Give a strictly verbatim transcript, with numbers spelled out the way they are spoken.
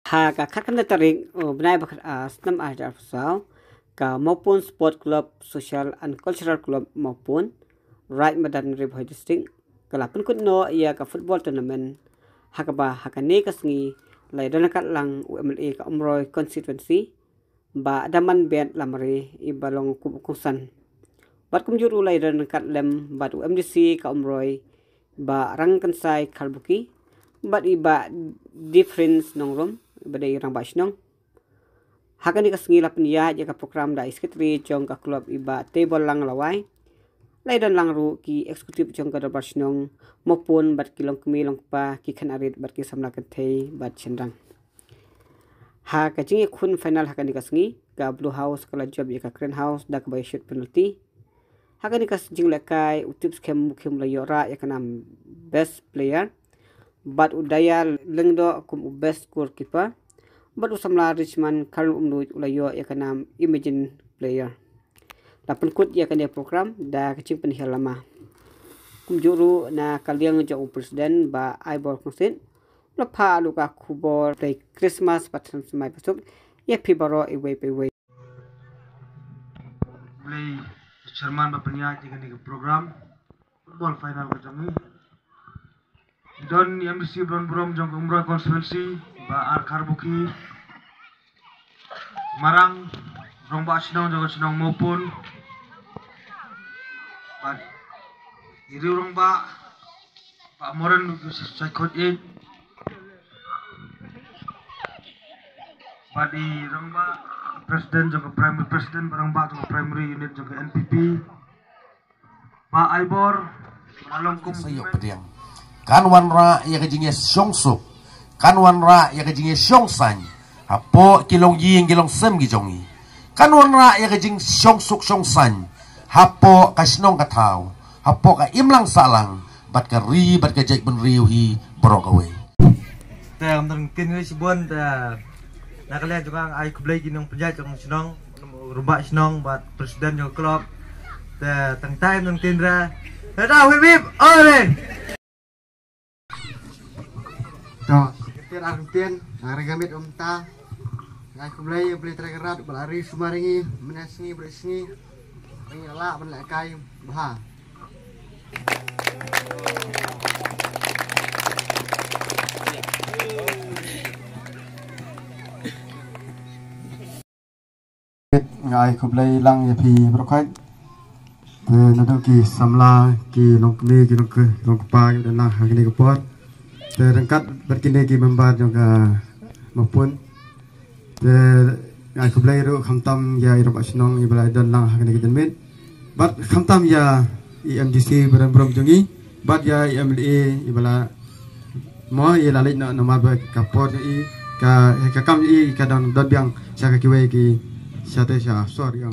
Ha ka khatkhyndai tarik u bnai ba khatar snem ar hajar arphew saw, ka Mawpun Sport Club, Social and Cultural Club Mawpun, Raid Madan, Ri Bhoi District, ka la pynkut noh ïa ka football tournament, ha kaba ha kane ka sngi la ïadon ryngkat lang u M L A ka Umroi constituency, Bah Damanbet Lamare, i ba long kum u kongsan. Bad kumjuh ruh la ïadon ryngkat lem bad u M D C ka Umroi, Bah Rangkynsai Kharbuki, bad i Bah Defrins Nongrum, i ba dei i Rangbah Shnong. Ha kane ka sngi la pynïaid ïa ka program da i Secretary jong ka club, i Bah Teibollang Lawai. La ïadon lang ruh ki executive jong ka Dorbar Shnong Mawpun bad ki longkmie longkpa, ki khun arit bad ki samla kynthei bad shynrang. Ha ka jingïakhun final ha kane ka sngi, ka Blue House ka la jop ïa ka Green House da kaba ïa shoot penalty. Ha kane ka jinglehkai, u Tipskhem Mukhim u la ïoh rah ïa ka nam best player, bad u Dayal Lyngdoh kum u best goalkeeper, bad u samla Richmond Kharumnuid u la ïoh ïa ka nam emerging player. La pynkut ïa kane program da ka jingpynhiar lama. Kumjuh ruh na ka liang jong u president Bah Aibor Kongsit, la phah ruh ka khubor Blei Christmas bad Snem Synshar Basuk ïa phi baroh iwei pa iwei. Blei chairman ba pynïaid ïa kane ka program football final ka jong ngi. Don i M D C ba don burom jong ka Umroi constituency, Bah R Kharbuki Marang, Rangbah Shnong jong ka shnong Mawpun, bad i riew rangbah, Bah Moran Saikot Eit, bad i rangbah president jong ka primary, president bad rangbah jong ka primary unit jong ka N P P, Bah Aibor, Bah Long kum sa ïoh pdiang. Kan wanrah ïa ka jingïashongsuk, kan wanrah ïa ka jingïashongsaiñ hapoh ki longïing ki longsem ki jong ngi. Kan wanrah ïa ka jingshongsuk shongsaiñ hapoh ka shnong ka thaw, hapoh ka imlang sahlang bad ka ri bad ka jaitbynriew hi baroh kawei. Te ngam dang ktien ngi shibun, te na ka liang jong nga ai khublei ki nongpynïaid jong shnong, rangbah shnong bad president jong club. Te tang tai ngam dang ktien re. Te da, whip whip, ole. To, ktien ar ktien, ar ri gamit um ta. Ai khublei, Blei Trai Kynrad ba la ri sumar ïa ngi mynne sngi bad sngi. Ngi la lah ban lehkai bha. Nga ai khublei lang ïa phi baroh khoit. Te naduh ki samla, ki longkmie, ki longkpa, ki dang ha kane ka por. Te ryngkat bad kine ki member jong ka Mawpun. Te nga ai khublei ruh khamtam ïa i rangbah shnong i ba la don lang ha kane ka janmiet. Bad khamtam ïa i M D C ba don burom jong ngi, bad ïa i M L A i ba la mo ïa la leit noh namar ba ka por jong i, ka, ka kam jong i ka dang don biang sha ka kiwei ki shatei sha sor ïa.